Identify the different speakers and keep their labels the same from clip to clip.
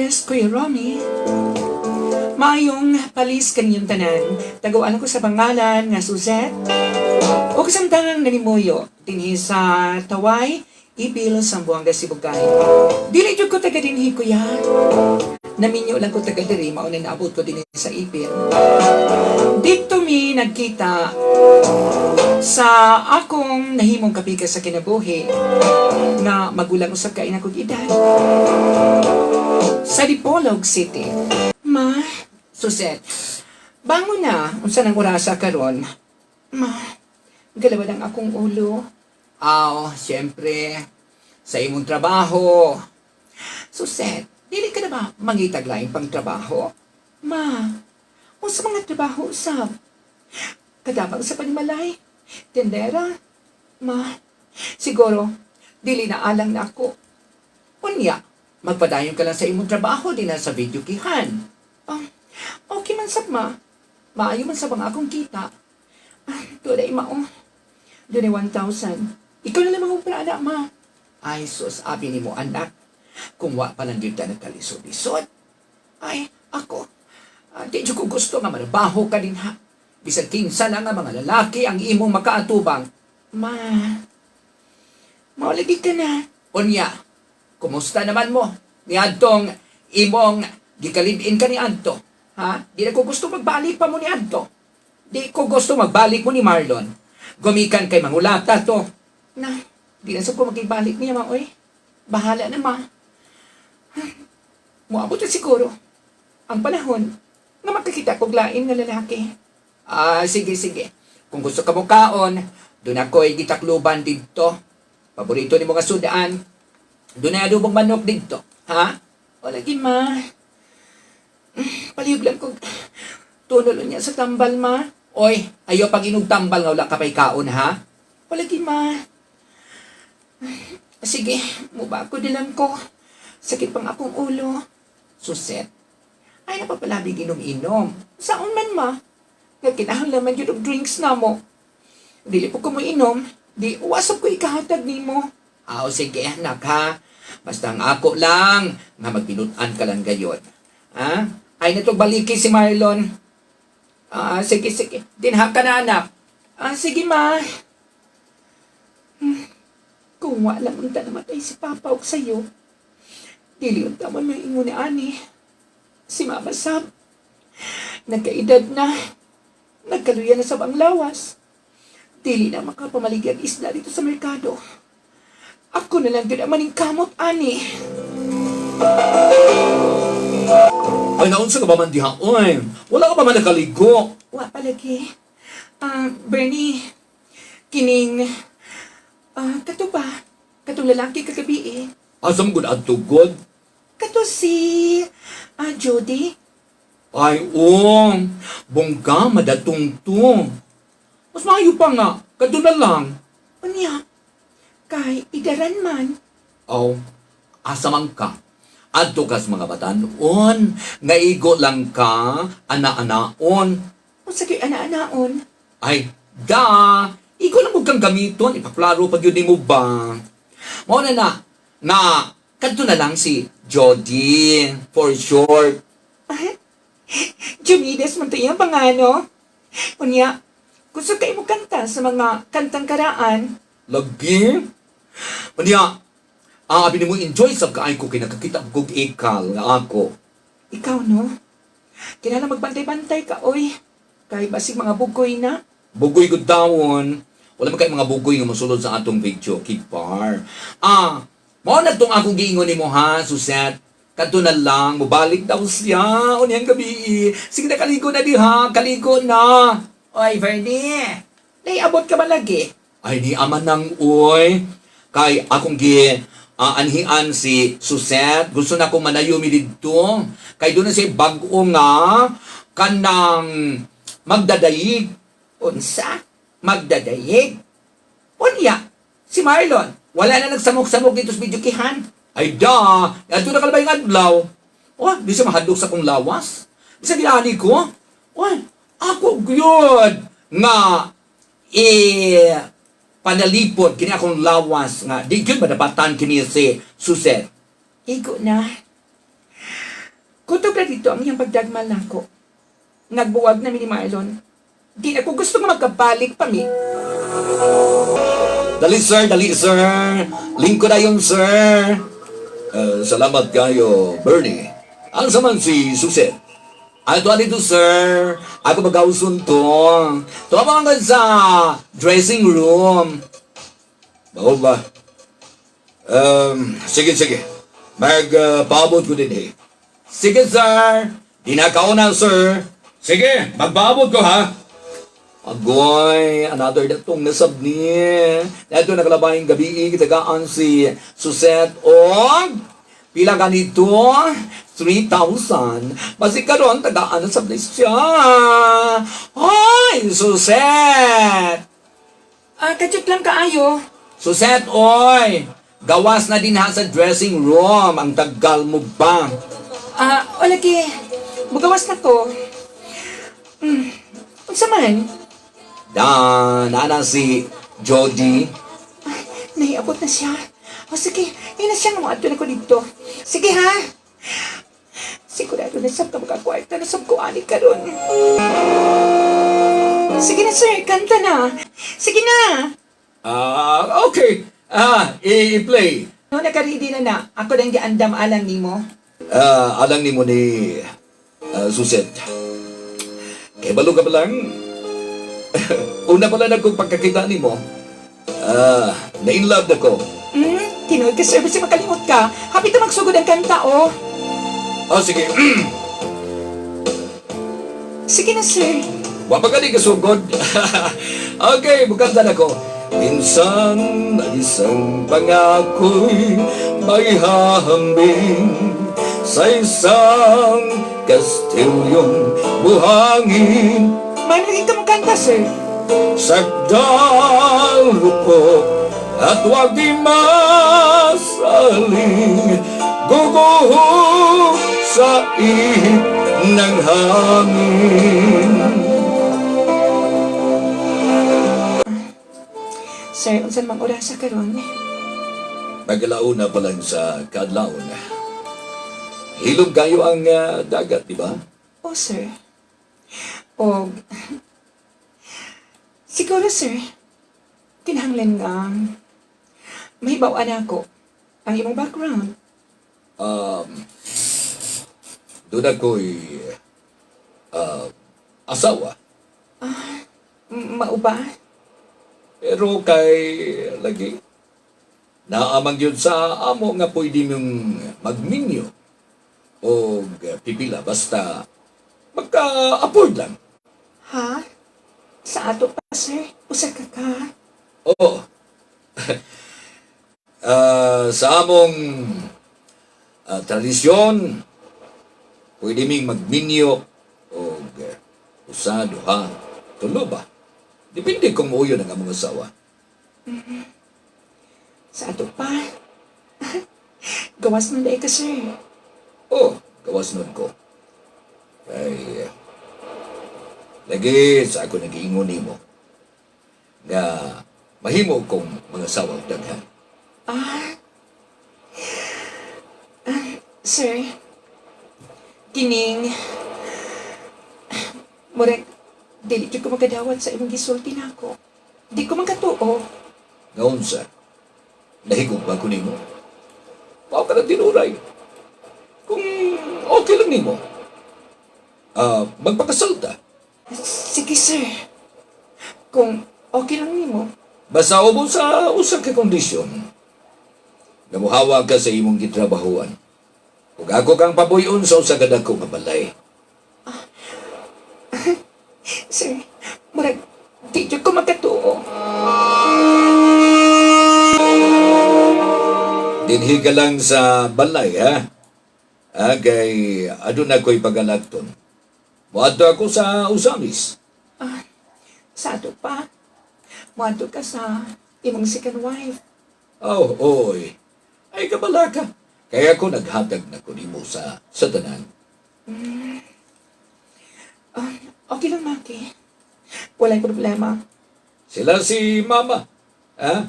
Speaker 1: Chris, Kuya Romy. Maayong palis kaninyong tanan. Taguan ko sa pangalan nga Suzette. O kasamtangang nanimuyo dinhi sa Taway, Ipil, Sambuanga, Sibugay. Dili jud ko taga dinhi, kuya. Naminyo lang ko taga diri, mao na naabot ko dinhi sa Ipil. Dito mi nagkita sa akong nahimong kapika sa kinabuhi nga magulang usab kay nakog edad sa Dipolog City. Ma, Suzette, bangon na, unsa nang orasa karon? Ma, galaw lang akong ulo. Aw, siyempre, sa imong trabaho. Suzette, dili ka na ba mangitag lain pang trabaho? Ma, unsa mga trabaho usab? Kadabang sa panimalay? Tendera? Ma, siguro, dili na alang na ako. Unya, magpadayon ka lang sa imong trabaho din na sa video kihan. Ah, okay man sab, ma. Maayo man sab ang akong kita. Ah, doon ay mao. Doon ay 1,000. Ikaw na lamang ang para, ma. Ay, sus, abi ni mo, anak. Kung wa pa lang yun ka nagkalisod-lisod. Ay, ako. Ah, di jud ko gusto nga marabaho ka din ha. Bisan kinsa lang nga mga lalaki ang imong makaatubang. Ma, maulagi ka na. Unya, kumusta naman mo? Niadtong imong gikalibin ka ni Anto. Ha? Di na ko gusto magbalik pa mo ni Anto. Di ko gusto magbalik mo ni Marlon. Gumikan kay mangulata to. Na, di na sa ko makibalik niya, ma, oy. Bahala na, ma. Moabot na siguro ang panahon nga makakita kog lain nga lalaki. Ah, sige, sige. Kung gusto ka mo kaon, doon ako'y gitakluban didto. Paborito ni mga sudaan. Doon ay adobong manok didto. Ha? O lagi, ma. Palihog lang kog tunol niya sa tambal, ma. Oy, ayo pag inog tambal nga wala ka pa'y kaon, ha? O lagi, ma. Sige, muba ko lang ko. Sakit pang akong ulo. Suset. Ay, napapalabig inom-inom. Saon man, ma? Nga kinahanglan man yun og drinks na mo. Dili po ko mo inom. Di, uwasap ko ikahatag nimo. Aw, sige, anak, ha? Basta ang ako lang, nga magbinutan ka lang gayon. Ha? Ay, natog baliki si Marlon. Ah, sige, sige. Dinha ka na, anak. Ah, sige, ma. Kung wala unta namatay si Papa og sayo, dili unta man may ingon ni ani. Si Mama sab, nagkaedad na, nagkaluya na sab ang lawas. Dili na makapamaligya og isda dito sa merkado. Ako na lang din ang maningkamot ani.
Speaker 2: Ay, naunsa ka ba man diha? Oy, wala ka ba man nakaligo?
Speaker 1: Wa palagi. Ah, Bernie, kining, ah, kato ba? Katong lalaki kagabi eh.
Speaker 2: Asa mo gud adto god?
Speaker 1: Kato si, ah, Jody.
Speaker 2: Ay, oo. Bongga, madatong to. Mas maayo pa nga. Kadto na lang.
Speaker 1: Unya, kay idaran man.
Speaker 2: Aw, asa man ka? Adto kas mga batanon, nga igo lang ka, ana-anaon.
Speaker 1: Unsa kay ana-anaon?
Speaker 2: Ay, da! Igo lang mo kang gamiton, ipaklaro pag yun mo ba? Mao na na, na, kadto na lang si Jody, for short.
Speaker 1: Jumides man to iyang pangano. Unya, gusto kay mo kanta sa mga kantang karaan.
Speaker 2: Lagi. Unya, ang abi nimo enjoy sa kaay ko kay nakakita kog ikal nga ako.
Speaker 1: Ikaw, no? Kinahanglan magbantay-bantay ka, oy. Kay basig mga bugoy na.
Speaker 2: Bugoy gud dawon. Wala man kay mga bugoy nga mosulod sa atong video kipar. Ah, mao na tong akong giingon nimo ha, Suset. Kadto na lang, mobalik daw siya unyang gabi. Sige na, kaligo na diha, kaligo na.
Speaker 1: Oy, Vernie! Naiabot ka ba lagi?
Speaker 2: Ay ni ama nang uy. Kay akong gi anhian si Suset. Gusto na akong manayo mi didto. Kay doon na siya bag-o nga kanang magdadayig.
Speaker 1: Unsa? Magdadayig? Unya, si Marlon, wala na nagsamok-samok dito sa videokihan.
Speaker 2: Ay da, adto na kalabay nga adlaw. Oh, di siya mahadlok sa kong lawas. Di sa ginani ko. Oh, ako gyud nga eh panalipod kini akong lawas nga di gyud madapatan kini si Suset.
Speaker 1: Igo na. Kutob ra dito ang iyang pagdagmal nako. Nagbuwag na mi ni Marlon. Di na ko gusto nga magkabalik pa mi.
Speaker 2: Dali, sir, dali, sir. Lingkod ayon, sir. Salamat kayo, Bernie. Asa man si Suset? Ato dito, sir. Ako magausun to. Tuwa ka sa dressing room. Mao ba? Sige, sige. Magpaabot ko din eh. Sige, sir. Di na kauna, sir. Sige, magpaabot ko ha. Agoy, another datong nasab ni. Dato nakalabayng gabi, kitagaan si Suset og pila ganito? 3,000. Basi karon tagaan na sab ni siya. Hoy, Suset!
Speaker 1: Ah, kadyot lang kaayo.
Speaker 2: Suset, oy! Gawas na din ha sa dressing room. Ang tagal mo ba?
Speaker 1: Ah, o lagi. Mugawas na ko. Unsa man?
Speaker 2: Dan, nana si Jody.
Speaker 1: Ay, nahiabot na siya. O sige, yun na siya nga moadto na ko dito. Sige ha. Sigurado na sab ka makakwarta na sab ko ani karon. Sige na, sir, kanta na. Sige na.
Speaker 2: Ah, okay. Ah, i-play.
Speaker 1: No, naka-ready na na. Ako lang giandam alang nimo.
Speaker 2: Ah, alang nimo ni Suset. Kay balo ka pa lang. Una pa lang akong pagkakita nimo. Ah, na in love na ko.
Speaker 1: Tinuod ka, sir, basta makalimot ka. Hapit na magsugod ang kanta, oh.
Speaker 2: Ah, sige.
Speaker 1: Sige na, sir.
Speaker 2: Wa pa gani kasugod. Okay, bukanta na ko. Minsan ang isang pangako'y may hahambing sa isang kastilyong buhangin.
Speaker 1: Manalin ka mong kanta, sir.
Speaker 2: Sakdal rupok at wag di masaling guguho sa ihip ng hangin.
Speaker 1: Sir, unsan mang orasa karon?
Speaker 2: Nagalauna pa lang sa kaadlawon. Hilom kayo ang dagat, di ba?
Speaker 1: Oh, sir. Og siguro, sir, kinahanglan nga mahibaw-an ako ang imong background.
Speaker 2: Doon ako'y asawa.
Speaker 1: Mauba?
Speaker 2: Pero kay lagi, naamang yun sa amo nga pwede mong magminyo o pipila basta magka-afford lang.
Speaker 1: Ha? Sa ato pa, sir? Usa ka ka?
Speaker 2: Oo. Sa among tradisyon, pwede ming magminyo o usa, duha, tulo ba? Depende kung uyo ng among asawa.
Speaker 1: Sa ato pa? Gawas na ka, sir.
Speaker 2: Oo, gawas nun ko. Kay, lagi sa ako nag-iingon nimo nga mahimo kong mga asawa og daghan.
Speaker 1: Ah. Ah, sir, kining, murag, dili jud ko makadawat sa imong gisulti nako. Di ko makatuo.
Speaker 2: Ngaon sa, nahigog ba ko nimo? Mao ka na tinuray. Kung okay lang nimo, magpakasal ta.
Speaker 1: Sige, sir. Kung okay lang nimo.
Speaker 2: Basta ubos sa usa ka kondisyon. Namuhawa ka sa imong gitrabahuan. Ug ako kang pabuyon sa usa ka dako nga balay.
Speaker 1: Sir, murag, di jud ko makatuo.
Speaker 2: Dinhi ka lang sa balay, ha? Ah, kay aduna ko'y pagalakton. Moadto ako sa Usamis.
Speaker 1: Ah, sa ato pa. Moadto ka sa imong second wife.
Speaker 2: Oh, oy. Ay, kabala ka. Kaya ako naghatag na ko nimo sa tanan.
Speaker 1: Ah, okay lang, Maki. Walay problema.
Speaker 2: Sila si Mama. Ha?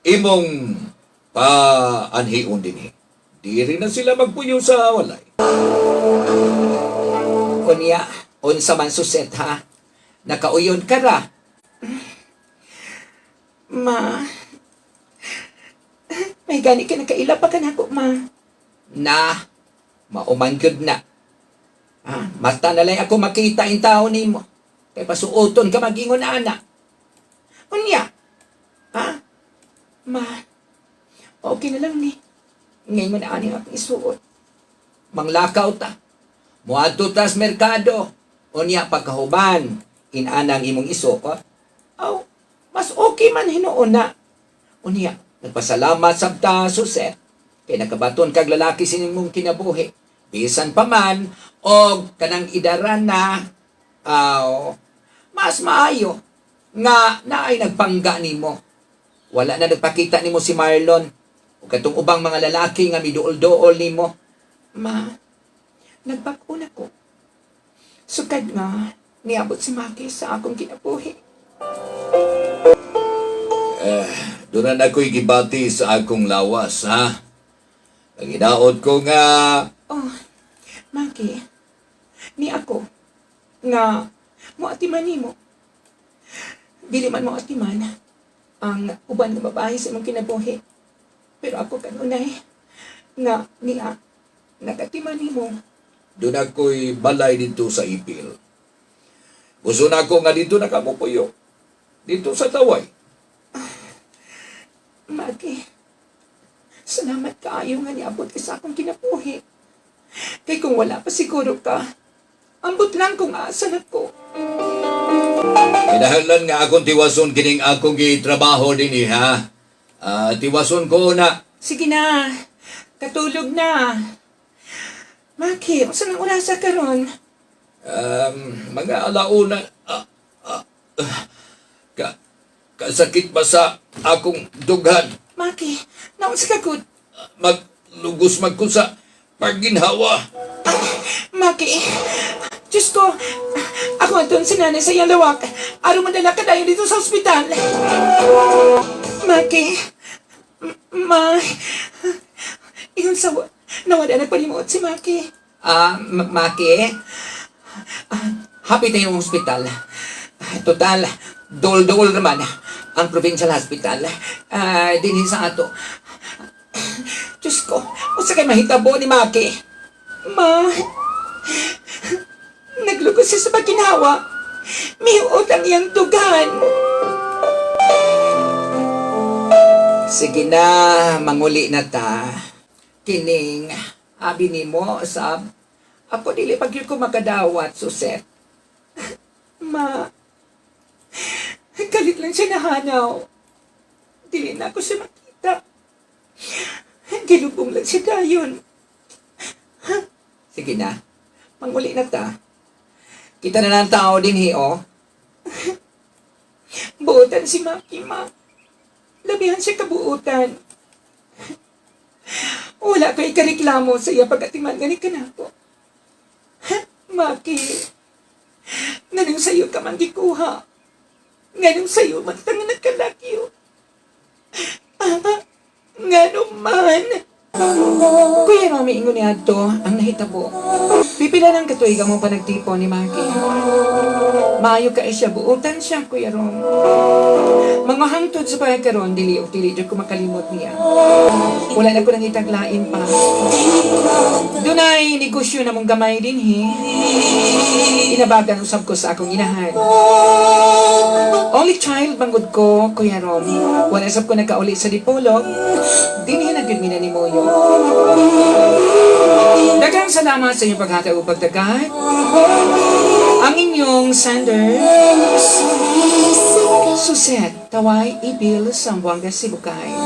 Speaker 2: Imong paanhion dinhi. Diri na sila magpuyo sa walay.
Speaker 1: Unya, unsa man, Suset, ha? Nakauyon ka ra? Ma, may gani ka nakaila pa kanako, ma. Na, mauman gyud na. Ah, mata na lang ako makita in tao nimo. Kay pasuoton ka mag-ingon ana. Unya, ha? Ma, okay na lang ni. Ngayon na ani akong isuot.
Speaker 2: Manglakaw ta. Muadto tas merkado. Unya pagkahuman, inanang imong isukot.
Speaker 1: Aw, mas okay man hinuon na.
Speaker 2: Unya, nagpasalamat sabta, Suset. Kay nakabaton kag lalaki sinimong kinabuhi. Bisan pa man, og kanang idaran na, aw, mas maayo nga naay nagpangga nimo. Wala na nagpakita nimo si Marlon o katong ubang mga lalaki nga miduol-duol nimo.
Speaker 1: Ma, nagbag-o na ko. Sukad nga, niabot si Maki sa akong kinabuhi.
Speaker 2: Doon na ako'y gibati sa akong lawas, ha? Ang inaot ko nga,
Speaker 1: Oh, Maki, ni ako, nga moatiman nimo. Dili man mo atiman ang uban nga babae sa imong kinabuhi. Pero ako kanunay, nga niya, nagatiman nimo.
Speaker 2: Doon ako'y balay dito sa Ipil. Gusto na ako nga dito nakamupuyo. Dito sa Taway.
Speaker 1: Maki, salamat kaayo nga niabot ka sa akong kinabuhi. Kay kung wala pa siguro ka, ambot lang kung asa na ko.
Speaker 2: Kinahanglan nga akong tiwason kining akong gitrabaho din ha. Ah, tiwason ko na.
Speaker 1: Sige na, katulog na. Maki, unsa nang orasa karon?
Speaker 2: Mga alauna. Ah, ah, ah, ka, kasakit ba sa akong dughan?
Speaker 1: Maki, naunsa ka gud?
Speaker 2: Maglugos man ko sa pagginhawa.
Speaker 1: Ah, Maki, Diyos ko, ako aton si nanay sa iyang lawak. Aron madala ka dayon dito sa ospital. Maki, ma, ingon sa nawala nagpalimuot si Maki.
Speaker 2: Ah, Maki, ah, happy tayong hospital. Total, dol-dol naman ang provincial hospital. Ah, dinhi sa ato.
Speaker 1: Diyos ko, unsa kay mahitabo ni Maki? Ma, naglugos siya sa pagkinawa. Mihuot ang iyang dugan.
Speaker 2: Sige na, manguli na ta.
Speaker 1: Kining, abi nimo, sab. Ako dili pag ko makadawat, Suset. Ma, galit lang siya nahanaw. Dili na ako siya makita. Gilubong lang siya dayon.
Speaker 2: Sige na, manguli na ta. Kita na lang tao din hi, oh.
Speaker 1: Buotan si Maki, ma. Labihan siya kabuutan. Wala ko ikareklamo sa iya pagkatiman gani ka na ako. Maki, nganong sa'yo ka man gikuha? Nganong sa'yo man tanga nagkalakyo? Ah, nganong man?
Speaker 2: Kuya Romy, ingon ni Adto, ang nahitabo.
Speaker 1: Pipila ng katuig ang mong panagtipo ni Maki. Maayo ka siya, buutan siya, Kuya Rom. Mga hangtod sa pagkaroon, dili o dili jud ko makalimot niya. Wala na ko nang itaglain pa. Dunay negosyo na mong gamay din, he. Inabagan usab ko sa akong inahan. Only child bangod ko, Kuya Rom. Wala sab ko nagkauli sa Dipolog. Dinhi na gyud mina ni Moyo. Daghang salamat sa inyong paghatag ug pagdagat. Ang inyong sender, Suset, Taway, Ibil, Zamboanga, Sibugay.